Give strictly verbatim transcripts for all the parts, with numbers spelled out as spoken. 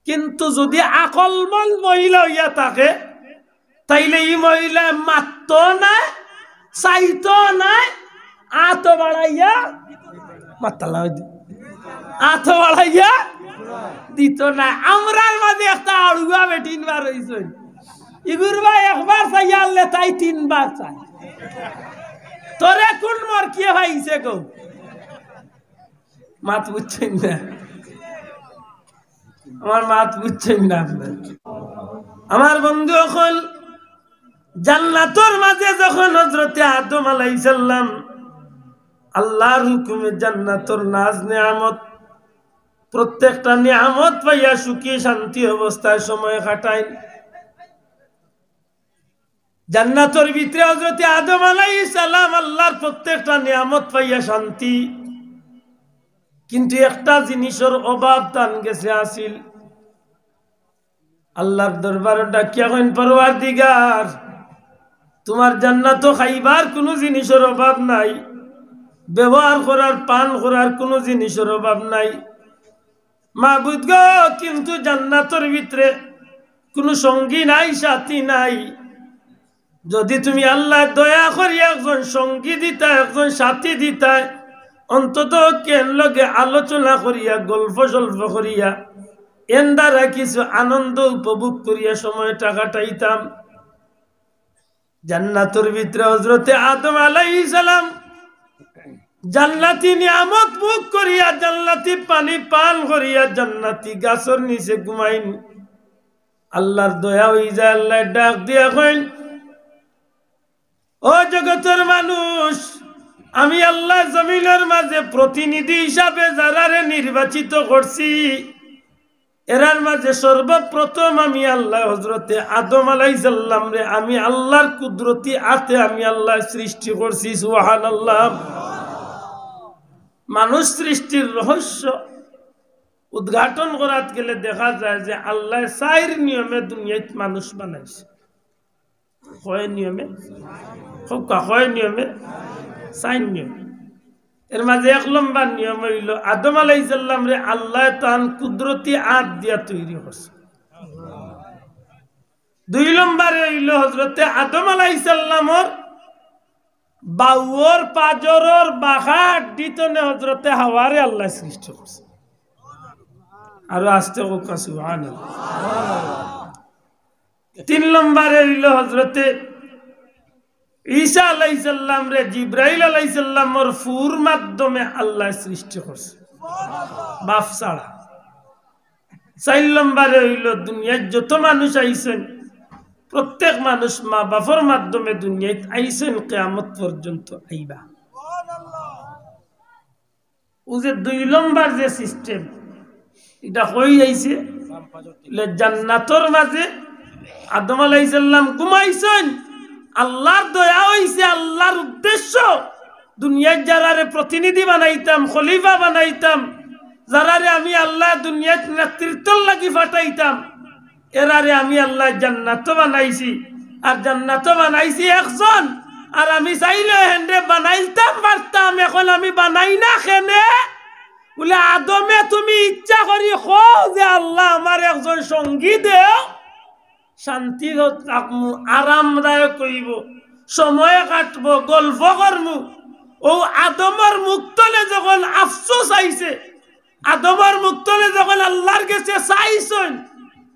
কিন্তু যদি আকলমন্দ মহিলা অইয়া থাকে, তাইলে ই মহিলায় মাততো নায়, চাইতো নায়, আতো বাড়াইয়া, মাততা নায় দি, আতো বাড়াইয়া দিতো নায়। আমরার মাঝে একটা আড়ুয়া বেটিন বার অইছইন, ইগুর বায় একবার চাইয়া আনলে তাই তিনবার চায়। তোরে কুন মরকিয়ে পাইছে গো? মাত বুঝছইন না, আমার মাত বুঝছইন না আপনারা। আমার বন্ধু অকল, জান্নাতর মাঝে যখন হযরতে আদম আলাইহিস সালাম আল্লাহর হুকুমে জান্নাতর নাজ নিয়ামত, প্রত্যেকটা নিয়ামত পাইয়া সুখী শান্তি অবস্থায় সময় কাটাইন। জান্নাতর ভিতরে হযরতে আদম আলাইহিস সালাম আল্লাহর প্রত্যেকটা নিয়ামত পাইয়া শান্তি, কিন্তু একটা জিনিসর অভাব তান গেছে আছিল। আল্লাহর দরবারো ডাকিয়া কইন, "পরওয়ারদিগার, তুমার জান্নাতো খাইবার কুনু জিনিসর অভাব নাই, ব্যবহার করার, পান করার কুনু জিনিসর অভাব নাই মাবুদ গো, কিন্তু জান্নাতর ভিতরে কুনু সঙ্গী নাই, সাথী নাই। যদি তুমি আল্লাহ দয়া করি একজন সঙ্গী দিতায়, একজন সাথী দিতায়, অন্তত কেন লগে আলোচনা করিয়া, গল্প সল্প করিয়া, এন দ্বারা কিছু আনন্দ উপভোগ করিয়া সময়টা কাটাইতাম।" জান্নাতর ভিতরে হযরতে আদম আলাইহিস সালাম জান্নাতি নিয়ামত ভোগ করিয়া, জান্নাতি পানি পান করিয়া, জান্নাতি গাছর নিচে ঘুমাইন। আল্লাহর দয়া অই যায়, আল্লাহ ডাক দিয়া কইন, "ও জগতর মানুষ, আমি আল্লাহ জমিনর মাঝে প্রতিনিধি হিসাবে যারারে নির্বাচিত করছি, এরার মাঝে সর্বপ্রথম আমি আল্লাহ হযরতে আদম আলাইহিস সালামরে আমি আল্লাহর কুদরতি আতে আমি আল্লাহ সৃষ্টি করছি।" সুবহানাল্লাহ। মানুষ সৃষ্টির রহস্য উদ্ঘাটন করাত গেলে দেখা যায় যে আল্লাহ চাইর নিয়মে দুনিয়াত মানুষ বানাইছে। কয় নিয়মে? কউক্কা, কয় নিয়মে? চাইর নিয়মে। এর মাঝে এক নম্বর নিয়ম অইলো আদম আলাইহিস সালামরে আল্লাহ তান কুদরতি আত দিয়া তৈরি করছে। দুই নম্বরে অইলো হযরতে আদম আলাইহিস সালামর বাউর পাজরর বাঁকা আড্ডি তনে হযরতে হাওয়ারে আল্লাহ সৃষ্টি করছে। আরো আস্তে কউক্কা, সুবহানাল্লাহ। তিন নম্বরে অইলো হযরতে ঈসা আলাইহিস সালামরে জিব্রাইল আলাইহিস সালামর ফুর মাধ্যমে আল্লাহ সৃষ্টি করছে, বাপ ছাড়া। চাইর নম্বরে অইলো দুনিয়াত যত মানুষ আইছইন, প্রত্যেক মানুষ মা বাপর মাধ্যমে দুনিয়াত আইছইন, কিয়ামত পর্যন্ত আইবা। ও যে দুই নম্বর যে system, ইটা কই আইছে? লে জান্নাতর মাঝে আদম আলাইহিস সালাম ঘুমাইছইন, আল্লাহর দয়া অইছে, আল্লাহর উদ্দেশ্য দুনিয়াত যারারে প্রতিনিধি বানাইতাম, খলিফা বানাইতাম, যারারে আমি আল্লাহ দুনিয়াত নেতৃত্বর লাগি পাঠাইতাম, এরারে আমি আল্লাহ জান্নাতো বানাইছি, আর জান্নাতো বানাইছি একজন, আর আমি চাইলে হেনরে বানাইতাম পারতাম, এখন আমি বানাই না কেনে? বুলে, "আদমে তুমি ইচ্ছা করি কও যে, 'আল্লাহ, আমার একজন সঙ্গী দেও, শান্তি থাকমু, আরামদায়ক অইবো, সময় কাটবো, গল্প করমু।'" ও আদমর মুখ তলে যখন আফসোস আইছে, আদমর মুখ তলে যখন আল্লাহর গেছে চাইছইন,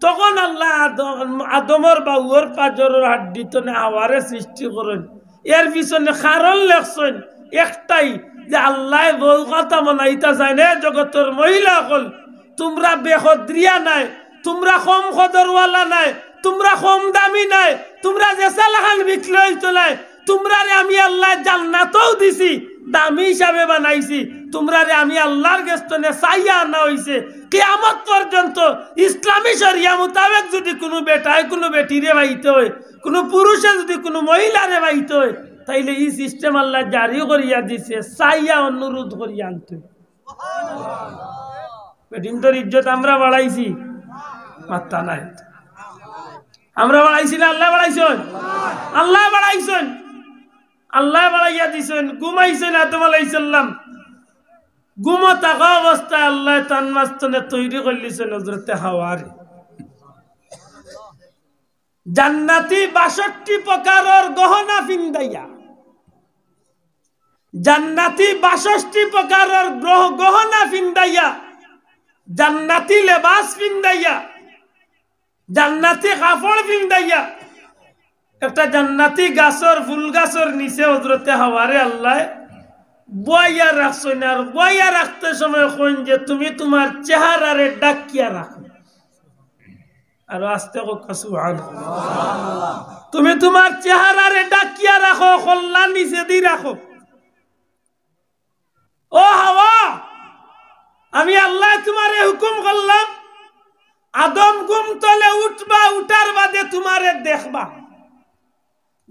তখন আল্লাহ আদম, আদমর বাউর পাজরর হাড্ডি তনে হাওয়ারে সৃষ্টি করইন। এর পিছনে কারণ লেখছইন একটাই, যে আল্লায় বউ কথা বানাইতা চাইন, "এ জগতর মহিলা অকল, তুমরা বেকদরিয়া নায়, তুমরা কম কদরওয়ালা নায়, তুমরা কম দামি নায়, তুমরা যেছা লাখান বিকলে অইতো নায়, তুমরারে আমি আল্লায় জান্নাতও দিছি, দামি হিসাবে বানাইছি, তুমরারে আমি আল্লাহর গেছ তনে চাইয়া আনা অইছে।" কিয়ামত পর্যন্ত ইসলামী শরিয়া মোতাবেক যুদি কুনু বেটায় কুনু বেটিরে পাইতে অয়, কুনু পুরুষে যুদি কুনু মহিলারে পাইতে অয়, তাইলে ই system আল্লায় জারি করিয়া দিছে, চাইয়া অনুরোধ করিয়া আনতে। বেটিন্তর ইজ্জত আমরা বাড়াইছি, মাত্তা নাই। আমরা বাড়াইছি না, আল্লায় বাড়াইছইন? আল্লায় বাড়াইছইন, আল্লায় বাড়াইয়া দিছইন। ঘুমাইছইন আদম আলাইহিস সালাম, ঘুমো থাকা অবস্থায় আল্লায় তান মাঝখানে তৈরি করলিছইন হযরতে হাওয়ারে। জান্নাতি বাষট্টি প্রকারর গহনা ফিন্দাইয়া, জান্নাতি বাষট্টি প্রকারর গ্রহ-, গহনা ফিন্দাইয়া, জান্নাতি লেবাস ফিন্দাইয়া, জান্নাতি কাপড় ফিন্দাইয়া, একটা জান্নাতি গাছর, ফুল গাছর নিচে হযরতে হাওয়ারে আল্লায় বওয়াইয়া রাখছইন। আর বওয়াইয়া রাখতে সময় কইন যে, "তুমি তুমার চেহারারে ঢাকিয়া রাখো।" আরো আস্তে কউক্কা, সুবহানাল্লাহ। "তুমি তুমার চেহারারে ঢাকিয়া রাখো, কল্লা নিচেদি রাখো।" ও হাওয়া, আমি আল্লায় তুমারে হুকুম করলাম, আদম ঘুম তলে উঠবা, উঠার বাদে তুমারে দেখবা,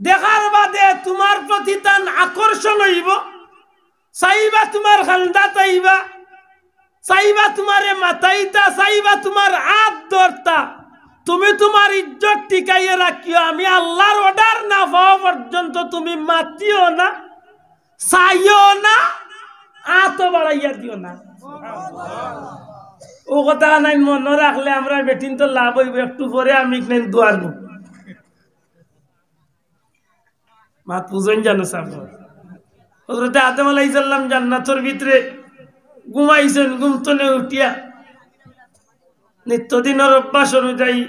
দেখার বাদে তুমার প্রতি তান আকর্ষণ অইবো, চাইবা তুমার কান্দাত আইবা, চাইবা তুমারে মাতাইতা, চাইবা তুমার আত ধরতা। তুমি তুমার ইজ্জত টিকাইয়া রাখিও, আমি আল্লার order না পাওয়া পর্যন্ত তুমি মাতিও না, চাইও না, আতও বাড়াইয়া দিও না। অউ কথা নাই মনো রাখলে আমরার বেটিন তো লাভ অইবো, একটু পরে আমি ইখান দুয়ারমু। মাত বুঝইন জানো সাব? হযরতে আদম আলাইহিস সালাম জান্নাতর ভিতরে ঘুমাইছইন, ঘুম তনে উঠিয়া নিত্যদিনর অভ্যাস অনুযায়ী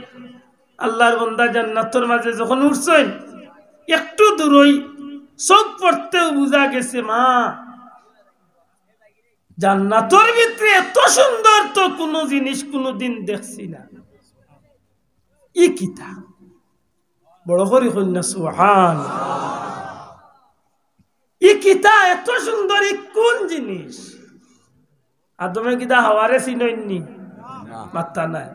আল্লার বন্দা জান্নাতর মাঝে যখন উঠছইন, একটু দূরই চউখ পড়তেউ বুঝা গেছে, মা, জান্নাতর ভিতরে এত সুন্দর তো কুনু জিনিস কুনুদিন দেখছি না। ই কিতা? বড় করি কইন না, সুবহান। ই কিতা এত সুন্দর, ই কুন জিনিস? আদমে কিতা হাওয়ারে চিনইন নি? মাত্তা নাই।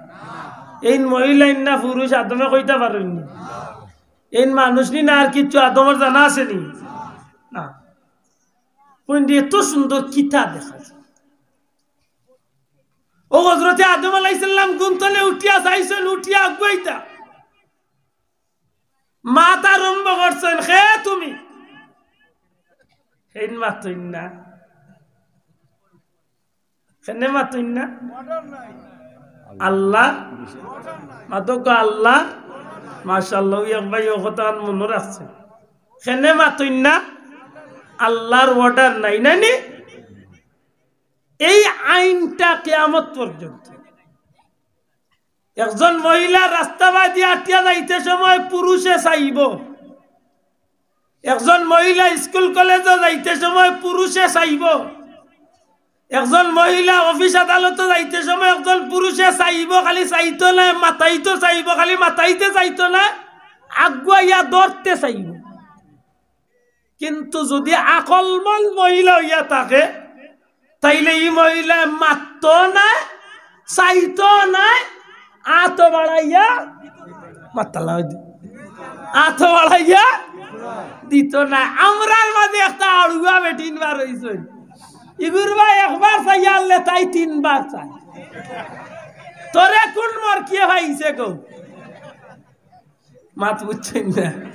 এইন মহিলা ইন না পুরুষ, আদমে কইতা পারইন নি? এইন মানুষ নি না আর কিচ্ছু আদমর জানা আছে নি? না। কইন দি এত সুন্দর কিতা দেখা যায়। ও হযরতে আদম আলাইহিস সালাম ঘুম তনে উঠিয়া চাইছইন, উঠিয়া আগুয়াইতা। মাত আরম্ভ করছইন, "কে তুমি?" হেইন মাতইন না। কেনে মাতইন না? আল্লাহ। মাতউক্কা আল্লাহ। মাশাআল্লাহ, অউ এক ভাই অউ কথাখান মনো রাখছে। কেনে মাতইন না? আল্লার order নাই, নায় নি? এই আইনটা কিয়ামত পর্যন্ত। একজন মহিলা রাস্তা বাদি আটিয়া যাইতে সময় পুরুষে চাইবো, একজন মহিলা স্কুল কলেজো যাইতে সময় পুরুষে চাইবো, একজন মহিলা অফিস আদালতো যাইতে সময় একজন পুরুষে চাইবো, খালি চাইতো নায়, মাতাইতো চাইবো, খালি মাতাইতে চাইতো নায়, আগুয়াইয়া ধরতে চাইবো। কিন্তু যুদি আকলমন্দ মহিলা অইয়া থাকে, তাইলে ই মহিলায় মাততো নায়, চাইতো নায়, আতো বাড়াইয়া, মাতালা অইদি, আতো বাড়াইয়া দিতো নায়। আমরার মাঝে একটা আড়ুয়া বেটিন বার অইছইন, ইগুর বায় একবার চাইয়া আনলে তাই তিনবার চায়। তোরে কুন মরকিয়ে পাইছে গো? মাত বুঝছইন না,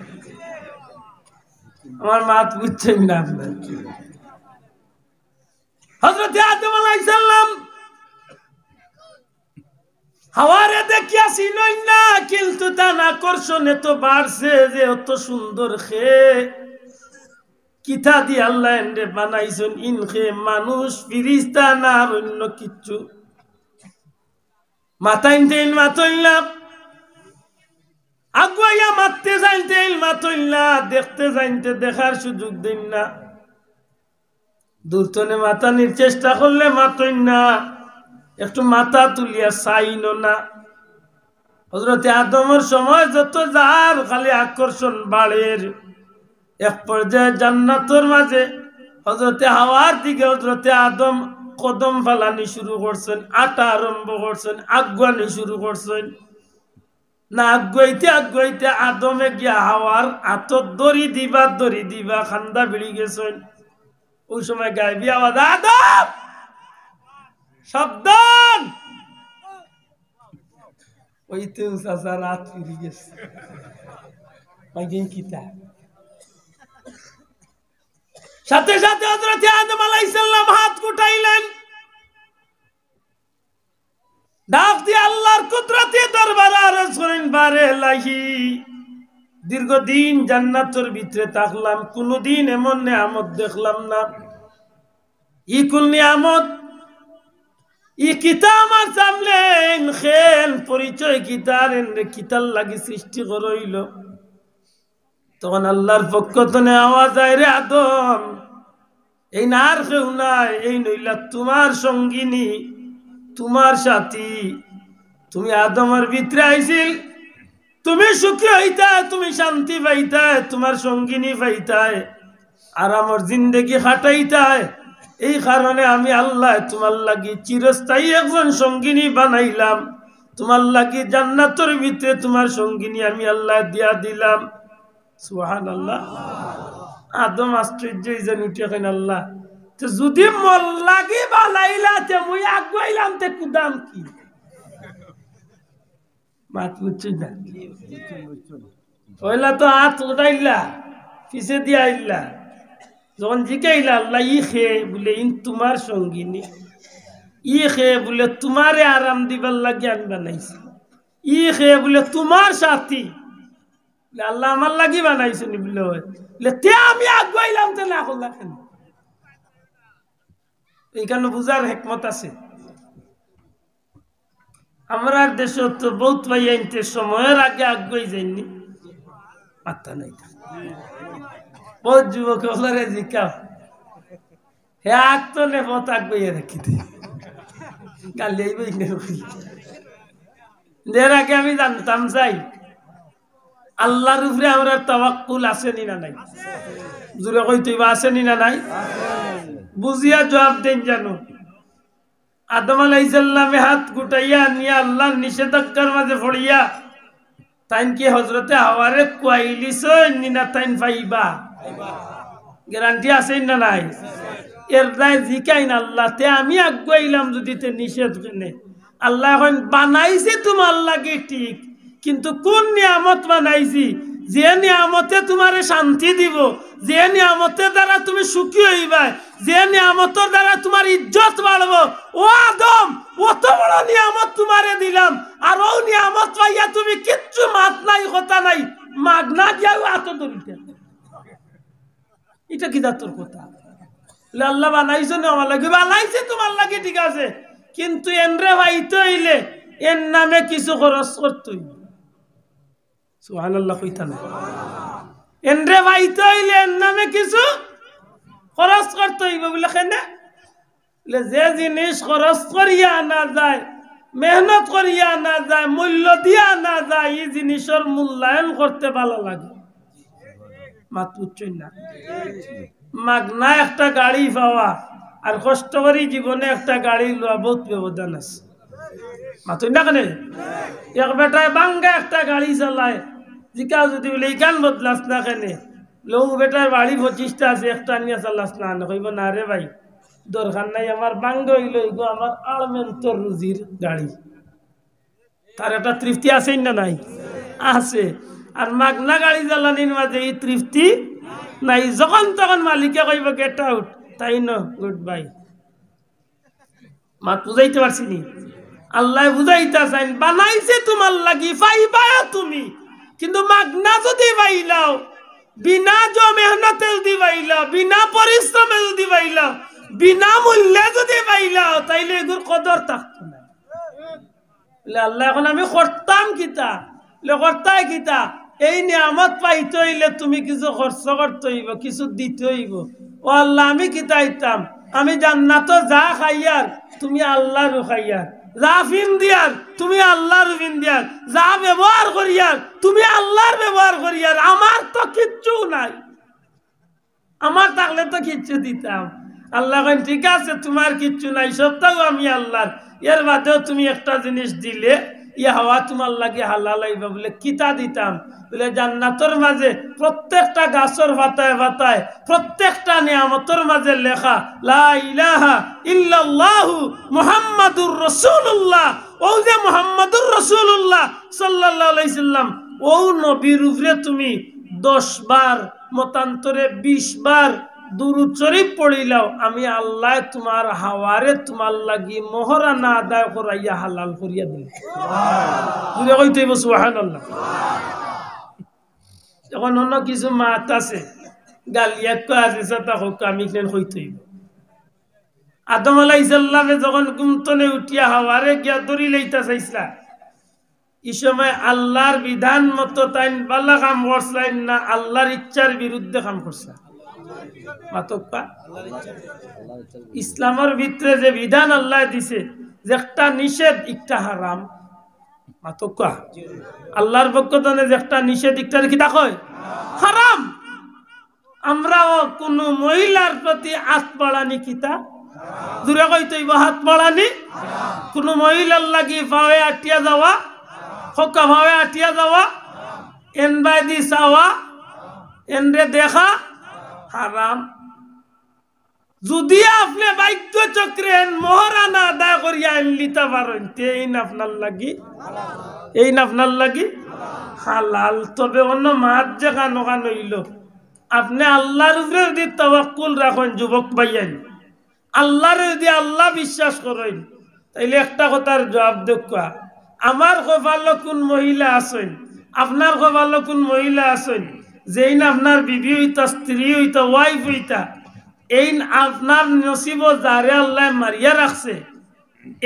আমার মাত বুঝছইন না আপনারা। হযরতে আদম আলাইহিস সালাম হাওয়ারে দেখিয়া চিনইন না, কিন্তু তান আকর্ষণ এত বাড়ছে যে অত সুন্দর কে, কিতা দি আল্লায় এনরে বানাইছইন, ইন কে মানুষ, ফিরিস্তা না আর অইন্য কিচ্ছু। মাতাইনতে ইন মাতইন না, আগুয়াইয়া মাততে যাইনতে ইন মাতইন না, দেখতে যাইনতে দেখার সুযোগ দেইন না। দূর তনে মাতানির চেষ্টা করলে মাতইন না, একটু মাথা তুলিয়া চাইনও না। হযরতে আদমর সময় যত যার খালি আকর্ষণ বাড়ের। এক পর্যায়ে জান্নাতর মাঝে হযরতে হাওয়ার দিকে হযরতে আদম কদম ফালানি শুরু করছইন, আটা আরম্ভ করছইন, আগুয়ানি শুরু করছইন। না আগুয়াইতে আগুয়াইতে আদমে গিয়া হাওয়ার আতর দড়ি দিবা, দড়ি দিবা, কান্দা ভিড়ি গেছইন। অউ সময় গায়েবী আওয়াজ, "আদম! সাবধান!" অইতেউ চাচার আত ফিরি গেছে। মাইগেন কিতা? সাথে সাথে হযরতে আদম আলাইহিস সালাম আত গুটাইলেন, ডাক দিয়া আল্লাহর কুদরতি দরবারে আরজ করইন, বারে এলাহি, দীর্ঘদিন জান্নাতর ভিতরে থাকলাম, কুনুদিন এমন নিয়ামত দেখলাম না। ই কুন নিয়ামত? ই কিতা আমার সামনে? এইন কেন? পরিচয় কিতা? আর এনরে কিতার লাগি সৃষ্টি করা অইলো? তখন আল্লাহর পক্ষ তনে আওয়াজ আয়, "রে আদম, এইন আর কেউ নায়, এইন অইলা তুমার সঙ্গিনী, তুমার সাথী। তুমি আদমর ভিতরে আইছিল, তুমি সুখী অইতায়, তুমি শান্তি পাইতায়, তুমার সঙ্গিনী পাইতায়, আরামর জিন্দেগি কাটাইতায়। এই কারণে আমি আল্লায় তুমার লাগি চিরস্থায়ী একজন সঙ্গিনী বানাইলাম, তুমার লাগি জান্নাতর ভিতরে তুমার সঙ্গিনী আমি আল্লায় দিয়া দিলাম।" সুবহানাল্লাহ। আদম আশ্চর্য অইযাইন, উঠিয়া কইন, "আল্লাহ, তে যুদি মর লাগি বানাইলা, তে মুই আগুয়াইলাম, তে কুদাম কি?" মাত বুঝছইন না? পয়লা তো আত উঠাইলা, পিছেদি আইলা। যখন জিকাইলা, "আল্লাহ, ই কে?" বুলে, "ইন তুমার সঙ্গিনী।" "ই কে?" বুলে, "তুমারে আরাম দিবার লাগি আমি বানাইছি।" "ই কে?" বুলে, "তুমার সাথী।" বুলে, "আল্লাহ আমার লাগি বানাইছো নি?" বুলে, "অয়।" বুলে, "তে আমি আগুয়াইলাম, তে না করলা কেনে?" এইখানো বুঝার হেকমত আছে। আমরার দেশো তো বউত ভাইয়াইন্তে সময়র আগে আগুয়াই যাইন নি, মাত্তা নাই। বউত যুবক অকলরে জিকাও, হে আগ তো নে, পথ আগুয়াইয়া রাখি দে। গালি আইবো ইনে কই। এর আগে আমি জানতাম চাই, আল্লাহর উপরে আমরার তাওয়াক্কুল আছে নি না নাই? জোরে কইতো অইবো, আছে নি না নাই? বুঝিয়া জুয়াব দেইন জানো। আদম আলাইহিস সালামে হাত গুটাইয়া নিয়া আল্লাহর নিষেধাজ্ঞার মাঝে পড়িয়া তাইন কি হজরতে হাওয়ারে কুয়াইলিছইন নি না তাইন পাইবা? গ্যারান্টি আছে নি না নাই? এর দায় জিকাইন, "আল্লাহ, তে আমি আগুয়াইলাম যুদি, তে নিষেধ কেনে?" আল্লায় কইন, "বানাইছি তুমার লাগি ঠিক, কিন্তু কুন নিয়ামত বানাইছি? যে নিয়ামতে তুমারে শান্তি দিবো, যে নিয়ামতর দ্বারা তুমি সুখী অইবায়, যে নিয়ামতর দ্বারা তুমার ইজ্জত বাড়বো। ও আদম, অত বড় নিয়ামত তুমারে দিলাম, আর অউ নিয়ামত পাইয়া তুমি কিচ্ছু মাত নাই, কথা নাই, মাগনা গিয়াউ আতো ধরিতে।" ইটা কি জাতর কথা? বুলে, "আল্লাহ বানাইছো নি আমার লাগি?" "বানাইছি তুমার লাগি, ঠিক আছে, কিন্তু এনরে পাইতে অইলে এর নামে কিছু খরচ করতে অইবো।" সুবহানাল্লাহ কইতা না? "এনরে পাইতে অইলে এর নামে কিছু খরচ করতে অইবো।" বুলে, "কেনে?" বুলে, "যে জিনিস খরচ করিয়া আনা যায়, মেহনত করিয়া আনা যায়, মূল্য দিয়া আনা যায়, ই জিনিসর মূল্যায়ন করতে ভালা লাগে।" মাত বুঝছইন না? মাগনা একটা গাড়ি পাওয়া আর কষ্ট করি জীবনে একটা গাড়ি লওয়া বউত ব্যবধান আছে। মাতইন না কেনে? এক বেটায় ভাঙ্গা একটা গাড়ি চালায়, জিকাও যুদি বুলে, "ইখান বদলাস না কেনে?" বুলে, "অউ বেটার বাড়ি পঁচিশটা আছে, একটা নিয়া চালাস না।" না কইবো, "না রে ভাই, দরকার নাই, আমার ভাঙ্গা অইলো, ইগু আমার আড়মেন্তর রুজির গাড়ি।" তার একটা তৃপ্তি আছে না নাই? আছে। আর মাগনা গাড়ি চালানির মাঝে ই তৃপ্তি নাই। যখন তখন মালিকে কইবো, "Get out", তাইন, "Good bye।" মাত বুঝাইতে পারছি নি? আল্লায় বুঝাইতা চাইন, বানাইছে তুমার লাগি, পাইবায় তুমি। কিন্তু মাগনা যুদি পাইলাও, বিনা জ-, মেহনতে যুদি পাইলাও, বিনা পরিশ্রমে যুদি পাইলাও, বিনা মূল্যে যুদি পাইলাও, তাইলে ইগুর কদর থাকতো না। বুলে, "আল্লাহ, এখন আমি করতাম কিতা?" বুলে, "করতায় কিতা? এই নিয়ামত পাইতে অইলে তুমি কিছু খরচ করতে অইবো, কিছু দিতে অইবো।" "ও আল্লাহ, আমি কিতা দিতাম? আমি জান্নাতো যা খাইয়ার, তুমি আল্লাহরও খাইয়ার, যা ফিন্দিয়ার, তুমি আল্লাহরও ফিন্দিয়ার, যা ব্যবহার করিয়ার, তুমি আল্লাহর ব্যবহার করিয়ার, আমার তো কিচ্ছু নাই।" আমার থাকলে তো কিচ্ছু দিতাম। আল্লায় কইন, "ঠিক আছে, তুমার কিচ্ছু নাই, সবটাউ আমি আল্লাহর। এর বাদেও তুমি একটা জিনিস দিলে, ই হাওয়া তুমার লাগি হালাল অইবো।" বুলে, "কিতা দিতাম?" বুলে, "জান্নাতর মাঝে প্রত্যেকটা গাছর পাতায় পাতায়, প্রত্যেকটা নিয়ামতর মাঝে লেখা, লা ইলাহা ইল্লাল্লাহু মুহাম্মাদুর রাসূলুল্লাহ।" অউ যে মুহাম্মাদুর রাসূলুল্লাহ সাল্লাল্লাহু আলাইহি সাল্লাম, অউ নবীর উপরে তুমি দশ বার, মতান্তরে বিশ বার দুরুদ শরিফ পড়িলাও, আমি আল্লায় তুমার হাওয়ারে তুমার লাগি মোহরানা আদায় করাইয়া হালাল করিয়া দিলাম। জুরে কইতে অইবো সুবহানাল্লাহ। অখন অন্য কিছু মাত আছে, গালিয়াক্কা আছে, সেটা হউক, আমি কেনে কইতে অইবো। আদম আলাইহিস সালামে যখন ঘুম তনে উঠিয়া হাওয়ারে গিয়া ধরি লইতা চাইছলা, ই সময় আল্লার বিধান মতো তাইন বালা কাম করছলাইন না আল্লার ইচ্ছার বিরুদ্ধে কাম করছলা? মাতউক্কা। ইসলামর ভিতরে যে বিধান আল্লায় দিছে, যে একটা নিষেধ, একটা হারাম। মাতউক্কা। আল্লার পক্ষ তনে যে একটা নিষেধ, একটা কিতা কয়? হারাম। আমরাও কুনু মহিলার প্রতি আত বাড়ানি কিতা? জুরে কইতে অইবো, আত বাড়ানি। কুনু মহিলার লাগি ফাওয়ে আটিয়া যাওয়া, হক্কা ফাওয়ে আটিয়া যাওয়া, এনবায়দি চাওয়া, এনরে দেখা, হারাম। যুদি আপনে ভাগ্য চক্রে এন মোহরানা আদায় করিয়া আইন লিতা পারইন, তে এইন আপনার লাগি, এইন আপনার লাগি হালাল। তবে অন্য মাত যেখান অখান অইলো, আপনে আল্লার উপরে যুদি তাওয়াক্কুল রাখইন, যুবক ভাইয়াইন, আল্লারে যুদি আল্লা বিশ্বাস করইন, তাইলে একটা কথার জুয়াব দেউক্কা, আমার কপালো কুন মহিলা আছইন, আপনার কপালো কুন মহিলা আছইন, যেইন আপনার বিবি অইতা, স্ত্রী অইতা, wife অইতা, এইন আপনার নসিবো যারে আল্লায় মারিয়া রাখছে,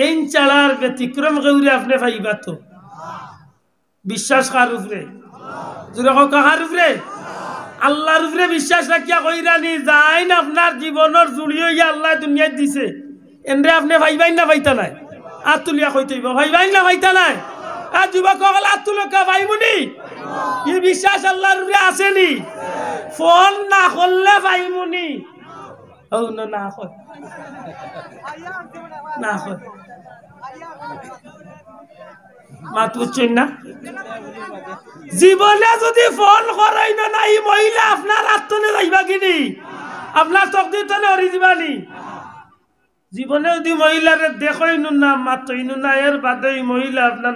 এইন ছাড়া আর ব্যতিক্রম কেউরে আপনে পাইবা তো? বিশ্বাস কার উপরে? জুরে কউক্কা, কার উপরে? আল্লার উপরে বিশ্বাস রাখিয়া কইরানি, যেইন আপনার জীবনর জুড়ি অইয়া আল্লায় দুনিয়াত দিছে, এনরে আপনে পাইবাইন না পাইতা নায়? আত তুলিয়া কইতে অইবো, পাইবাইন না পাইতা নায়? আর যুবক অকল আত তুলউক্কা, পাইমুনি? ই বিশ্বাস আল্লার উপরে আছেনি? ফোন না করলে পাইমুনি? ও না, না কয়। না কয়। মাত বুঝছইন না? জীবনে যুদি ফোন করইন না, ই মহিলা আপনার আত তনে যাইবা কিনি? আপনার তকদির তনে হরি যিবানি? জীবনে যুদি মহিলারে দেখইন না, মাতইন না, এর বাদে ই মহিলা আপনার